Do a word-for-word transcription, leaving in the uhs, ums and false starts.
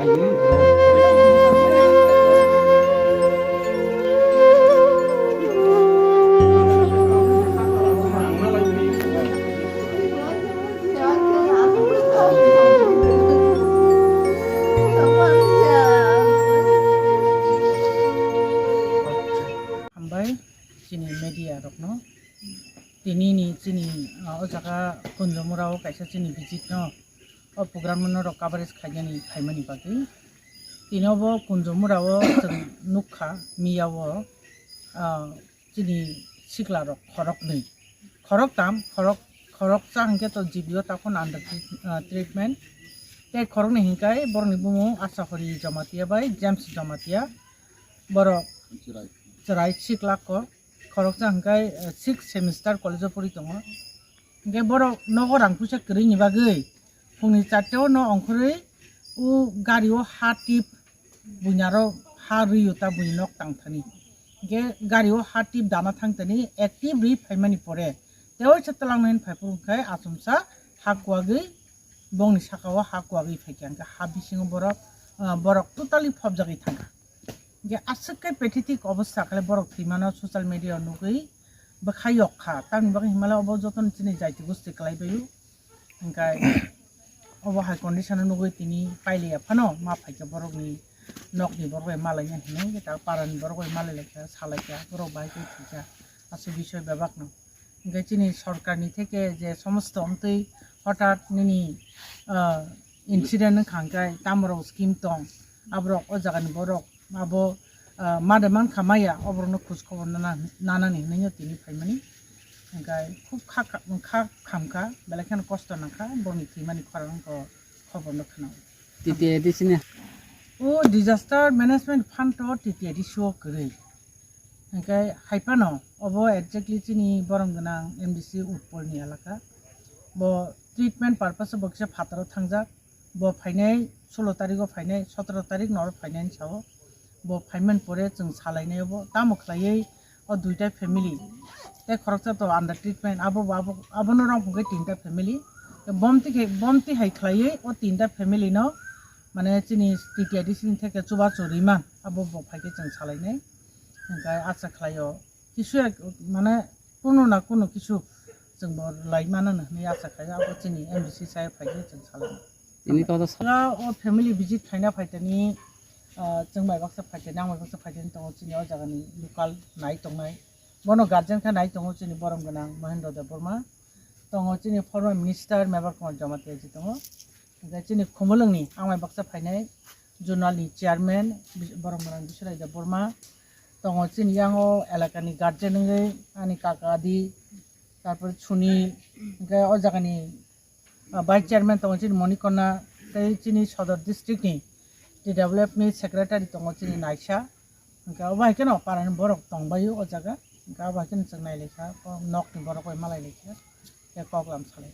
Hambai chini media rokno. Tini ni chini, ah, o jaga Kunjomura o kaisa chini visit no, o program no rok coverage khainani khaimani bagwi. Tini obo Kunjomura o chwng nukha miya o, ah, chini sikla rok khoroknwi, khoroktam, khorok, khoroksa hinkhe to G B O takhon under treat-, ah, treatment. Tei khoroknwi hinkai borokni bumung Asahori Jamatia bai James Jamatia. Borok chwrai sikla kok. Khoroksa hwnkhe, eh, sixth semester college o pori tongo. Hwnkhe borok nogo rang puisa kwrwini bagwi phungni charta o no ongkhorwi o gari o ha tip buini aro ha rwi o ta buini nok tang thani. Hwnkhe gari o ha tip dana thang thani active rwi phaimani pore tei waisa twlangnai phai phuru hwnkhe achomsa ha kuwagwi bongni saka o ha kuwagwi phaikha hwnkhe ha bisingo borok, ah, borok totally phobjagwi thangkha. Hingke aswk khe pathetic obostha khe borok thwimano social media o nugwi bwkha yok kha. Tamni bagwi hinmale obo jotono chini jaiti gosti kwlai bai o. Hingke obo hai condition o nugwi tini pailiya phano ma phaikha borokni nokni borok bai malaina hinwi, ta parani borok bai malai laikha, salai kha, borok bai khe thwikha aswk bisoi bebakno. Hingke chini sorkarni theke je somosto omtwi hothat nini, ah, incident wngkha hingke tamorok scheme tong, aborok o jagani borok abo, ah, made mankha maya, oborokno khoj khobor nana, nanani hinwi tini phaimani. Hingke khub kha, kha, kha khamkha, belai kheno kosto nangkha, borokni thwimani khorang wngkha o khobor no khwnao. T T A D C ni? O disaster management fund o T T A D C o kwrwi. Hingke hai phano obo exactly chini borom gwnang M D C Utpolni elaka. Bo treatment purpose bo kisa phataro thangjak. Bo phainai solo tarikgo phainai, sotoro tarik no oro phainai hinwi sao. Bo phaiman pore chwng salainai obo. Tamo khlaiwi o duita family tei khoroksa to under treatment, abo bo abo, abono rong hwnkhe tinta family. Bomti khe, bomti hai khlaiwi o tinta family no mane chini T T A D C ni theke chubachu riman abo bo phaikhe chwng salainai. Hingke acha khlaio kisu ek, mane kuno na kuno kisu chwng bo lai mano hinwi acha khlaio, abo chini M D C sai phaikhe chwng salainai. Tini koto sa- Oro o family visit khaina phaitani, ah, chwng bai baksa phaitani, ang bai baksa phaitani tongo chini o jagani local nai tongnai. Bono guardian khe nai tongo chini borom gwnang Mahendra Debbarma. Tongo chini former minister Mebar Kumar Jamatia ji tongo. Hingke chini Khumulwngni ang bai baksa phainai zonalni chairman Bis-, borom gwnang Biswrai Debbarma. Tongo chini yang o elakani guardian wngwi ani kaka di, tarpore Sunil, hingke o jagani ah, vice chairman tongo chini Monikona, tei chini Sodor district ni T W F ni secretary tongo chini Naisa. Hingke obo hai kheno parani borok tongbaio o jaga. Hingke obo hai kheno chwng nailaikha, o nokni borok bai malailai kha, tei koklam salai.